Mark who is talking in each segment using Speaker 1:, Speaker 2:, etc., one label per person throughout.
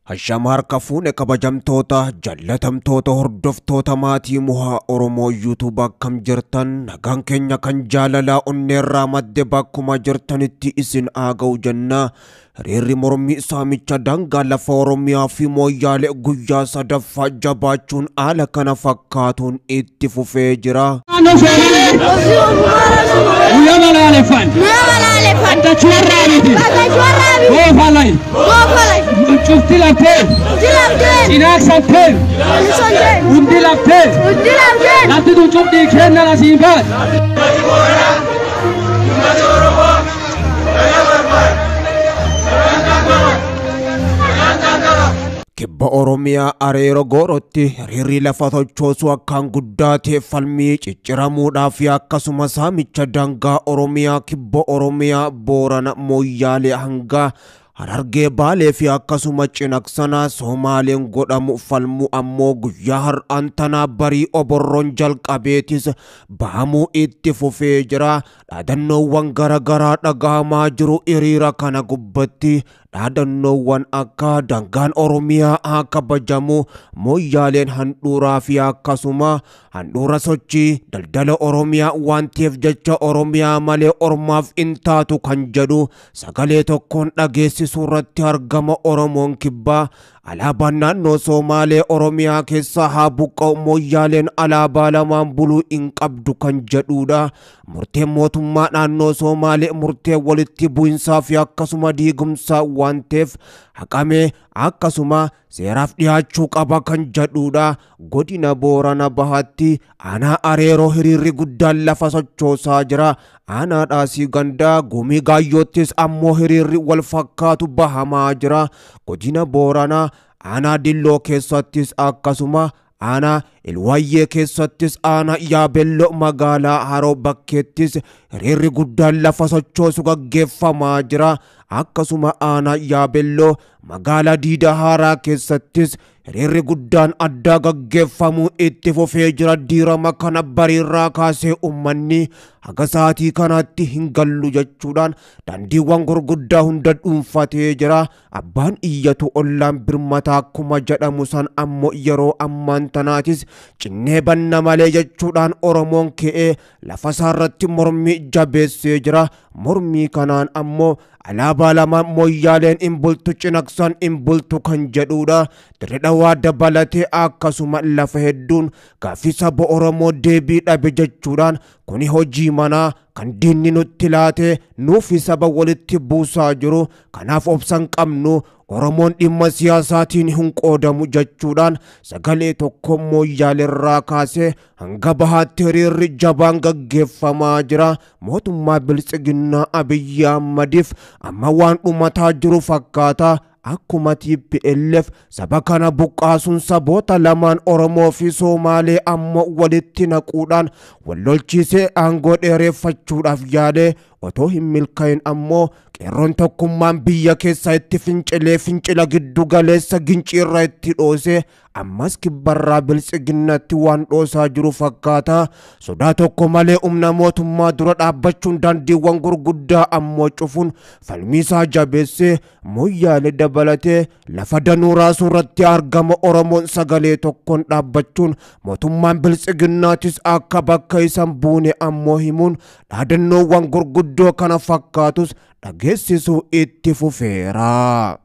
Speaker 1: Hashama harka fuune kabajamtoota jallatamtoota hordoftoota maatii Mohaa Oromoo YouTube akkam jirtan nagaan keenya kan jaalalaa onneerraa madde bakkuma jirtanitti isin aaga'u jenna. Hiriirri mormii saamicha daangaa lafa Oromiyaa fi Mooyyaalee guyyaa sadaffaa jabaachuun haala kana fakkaatuun itti fufee jira. Kibba Oromiyaa Areero Goorotti hiriirri lafa sochoosuu akkaan guddaa ta'e falmii cicciramuudhaa fi akkasuma saamicha daangaa Oromiyaa kibba Oromiyaa Boorana Mooyyaalee hanga Harargee Baalee fi akkasuma Cinaqsanaa Somaaleen godhamu falmuu ammoo guyyaa har'aan tanaa barii oborroon jalqabeetis bahamuu itti fufee jira. Dhaadannoowwan garaagaraa dhagahamaa jiru hiriira kana gubbatti. Dhaadannoowwan akka daangaan Oromiyaa haa kabajamu, Mooyyaaleen handhuuraa fi akkasuma handhuura sochii daldala Oromiyaa waan ta'eef jecha Oromiyaa malee ormaaf hin taatu kan jedhu sagalee tokkoon dhageessisuu irratti argama. Oromoon kibbaa alaabaan naannoo Somaalee Oromiyaa keessaa haa buqqa'u, Mooyyaaleen alaabaa lamaan buluu hin qabdu kan jedhudha. Murteen mootummaa naannoo Somaalee murtee walitti bu'insaa fi akkasuma diigumsaa waan ta'eef haqamee akkasuma seeraaf dhiyaachuu qaba kan jedhudha. Godina Boorana Bahaatti aanaa Areeroo hiriirri guddaan lafa sochoosaa jira. Aanaa Dhaasii Gandaa Gumii Gaayyoottis ammoo hiriirri wal fakkaatu bahamaa jira. Godina Booranaa aanaa Dilloo keessattis akkasuma aanaa Ilwaayyee keessattis aanaa Yaabelloo magaalaa Haroo Bakkeettis hiriirri guddaan lafa sochoosu gaggeeffamaa jira. Akkasuma aanaa Yaabelloo magaalaa Diida Haaraa keessattis hiriirri guddaan addaa gaggeeffamuu itti fufee jira. Diirama kana bariirraa kaasee uummanni haga sa'aatii kanaatti hin gallu jechuudhaan daandiiwwan gurguddaa hunda dhuunfatee jira. Abbaan iyyatu ollaan birmataa akkuma jedhamu san ammoo yeroo ammaan tanaatis cinnee banna malee jechuudhaan Oromoon ka'ee lafa isaarratti mormii jabeessee jira. Mormii kanaan ammoo alaabaa lamaan Mooyyaaleen hin bultu, Cinaqsan hin bultu kan jedhudha. Dirree Dhawaa dabalatee akkasuma lafa hedduun gaaffii saba Oromoo deebii dhabe jechuudhaan kuni hojii manaa kan diinni nutti laate nuufi saba walitti buusaa jiru. Kanaaf obsan qabnu, Oromoon dhimma siyaasaatiin hin qoodamu jechuudhaan sagalee tokko Mooyyaaleerraa kaasee hanga bahaatti hiriirri jabaan gaggeeffamaa jira. Mootummaa Biltsiginnaa Abiyyi Ahmadiif amma waan dhumataa jiru fakkaata. Akkuma TPLF saba kana buqqaasuun saboota lamaan Oromoo fi Somaalee ammoo walitti naquudhaan wal lolchiisee aangoo dheereffachuudhaaf yaale otoo hin milkaa'in ammoo qeerroon tokkummaan biyya keessa itti fincilee fincila giddu galeessa ginciirra itti dhoose ammas kibbarraa Biltsiginnatti waan dhoosaa jiru fakkaata. Sodaa tokko malee humna mootummaa dura dhaabbachuun daandiiwwan gurguddaa ammoo cufuun falmiisaa jabeessee Mooyyaalee dabalatee lafa danuu raasuu irratti argama. Oromoon sagalee tokkoon dhaabbachuun mootummaan Biltsiginnaatis akka bakka isan buune ammoo himuun dhaadannoowwan gurguddoo kana fakkaatus dhageessisuu itti fufeera.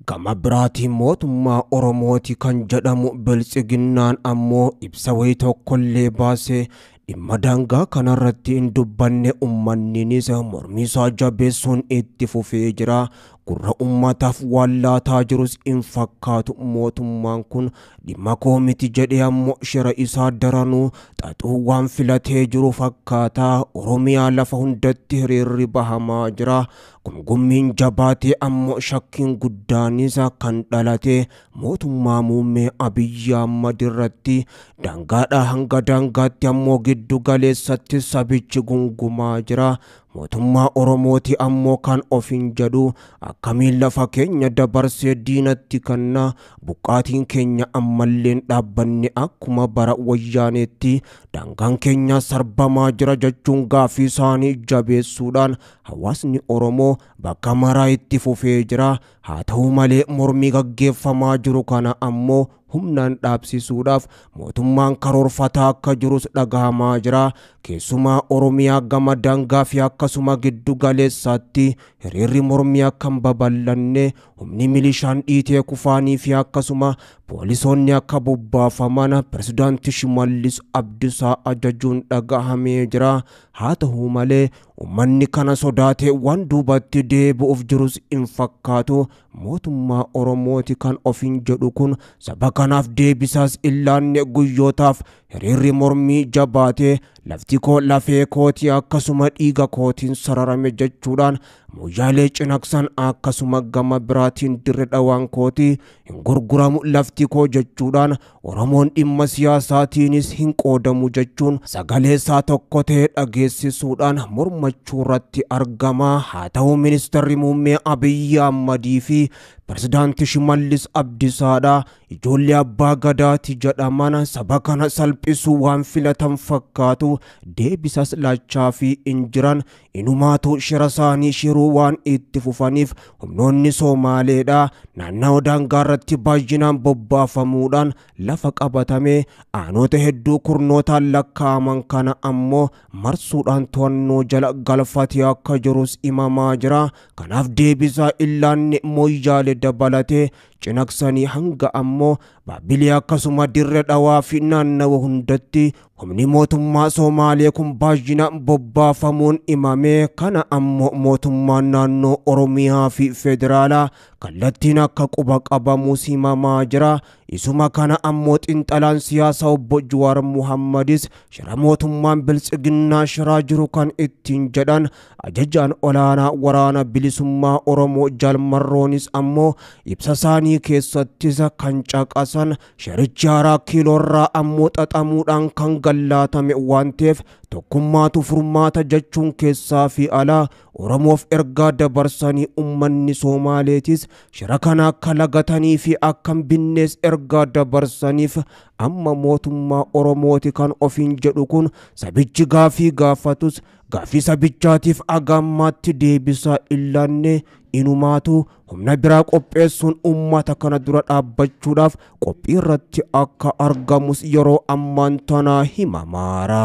Speaker 1: Gama biraatiin mootummaa Oromooti kan jedhamu biltsiginnaan ammoo ibsa wayii tokkollee baasee dhimma daangaa kanarratti hin dubbanne. Uummanninis mormiisaa jabeessuun itti fufee jira. Gurra uummataaf waan laataa jirus hin fakkaatu. Mootummaan kun dhimma koo miti jedhee ammoo shira isaa daranuu xaxuu waan filatee jiru fakkaata. Oromiyaa lafa hundatti hiriirri bahamaa jira. Gungummiin jabaatee ammoo shakkiin guddaanis kan dhalate mootummaa muummee Abiyyi Ahmad irratti daangaadhaa hanga daangaatti ammoo giddu galeessatti sabichi gungumaa jira. Mootummaa Oromooti ammoo kan ofiin jedhu akkamiin lafa keenya dabarsee diinatti kanna, buqqaatiin keenya ammalleen dhaabbanne akkuma bara wayyaaneetti daangaan keenya sarbamaa jira jechuun gaafii isaanii jabeessuudhaan hawaasni Oromoo bakka maraa itti fufee jira. Haa ta'u malee mormii gaggeeffamaa jiru kana ammoo humnaan dhaabsisuudhaaf mootummaan karoorfataa akka jirus dhagahamaa jira. Keessumaa Oromiyaa gama daangaa fi akkasuma giddu galeessaatti hiriirri mormii akka hin babal'anne humni milishaan dhiitee kufaanii fi akkasuma poolisoonni akka bobbaafaman pirezidaantii Shimallis Abdiisaa ajajuun dhagahamee jira. Haa ta'u malee uummanni kana sodaatee waan duubatti deebi'uuf jirus hin fakkaatu. Mootummaa Oromooti kan ofiin jedhu kun saba kanaaf deebisaas illaanne guyyootaaf hiriirri mormii jabaatee lafti koo lafee kootii akkasuma dhiiga kootiin sararame jechuudhaan mooyyaalee cinaqsan akkasuma gama biraatiin dirre dhawaan kootii hin gurguramu lafti koo jechuudhaan Oromoon dhimma siyaasaatiinis hin qoodamu jechuun sagalee isaa tokko ta'ee dhageessisuudhaan mormachuu irratti argama. Haa ta'u ministeerri muummee Abiyyi Ahmadii fi pirezidaantii Shimallis Abdiisaadha ijoollee abbaa gadaati jedhaman saba kana salphisuu waan filatan fakkaatu. Deebisas laachaa fi hin jiran. Inumaatu shira isaanii shiruu waan itti fufaniif humnoonni Somaaleedha naannawaa daangaa irratti baay'inaan bobbaafamuudhaan lafa qabatame aanota hedduu kurnootaan lakkaa'aman kana ammoo marsuudhaan to'annoo jala galfatee akka jirus himamaa jira. Kanaaf deebisaa illaanne mooyyaalee dabalatee cinaqsanii hanga ammoo Baabilii akkasuma dirre dhawaa fi naannawa hundatti humni mootummaa Somaalee kun baay'inaan bobbaafamuun himame. Kana ammoo mootummaan naannoo Oromiyaa fi federaalaa kallattiin akka quba qabamus himamaa jira. Isuma kana ammoo xiinxalaan siyaasaa obbo Jawaar Muhammadis shira mootummaan biltsiginnaa shiraa jiru kan ittiin jedhan ajajaan olaanaa waraana bilisummaa Oromoo Jalmarroonis ammoo ibsa isaanii keessattis kan caqasan shirichi haaraa kiiloorraa ammoo xaxamuudhaan kan gallaatame waan ta'eef tokkummaatu furmaata jechuun keessaa fi alaa Oromoof ergaa dabarsanii uummanni Somaaleetis shira kana akka lagatanii fi akka hin binnees ergaa dabarsaniif amma mootummaa Oromooti kan ofiin jedhu kun sabichi gaafii gaafatus gaafii sabichaatiif agammaatti deebisaa illaanne inumaatu humna biraa qopheessuun uummata kana dura dhaabbachuudhaaf qophii irratti akka argamus yeroo ammaan tanaa himamaara.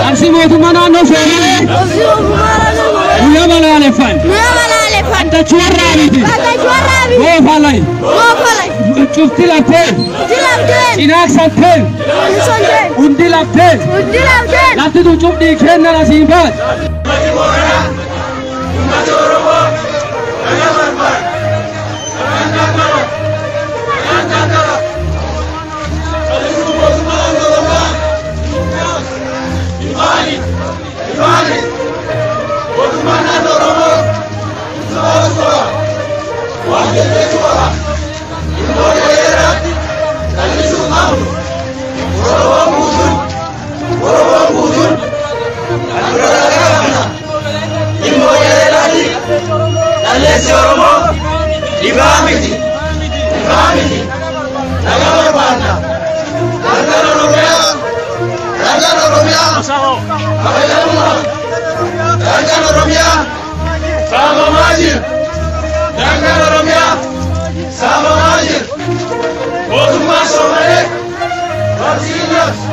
Speaker 2: Arsi mootummaa naannoo Somaalee guyyaa balaaleffan. Dachuu warraabiti. Goofalay. Cufti lafteen. Cinaaqsanteen. Hundi lafteen. Lafti tun cufdii kennan asiin baat.
Speaker 3: Mootummaan naannoo Oromoo Dargaggeessi Oromoo dhibaa miti. Dhibaa miti. Nagaa barbaanna. Daangaan Oromiyaa. Daangaan Oromiyaa. Kabajamuma. Daangaan Oromiyaa saamamaa jira. Daangaan Oromiyaa saamamaa jira. Mootummaan Soomalee labsii labsu.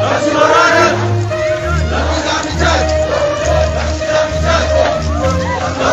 Speaker 3: Labsii waraanaa. Labsii saamichaati. Labsii saamichaati.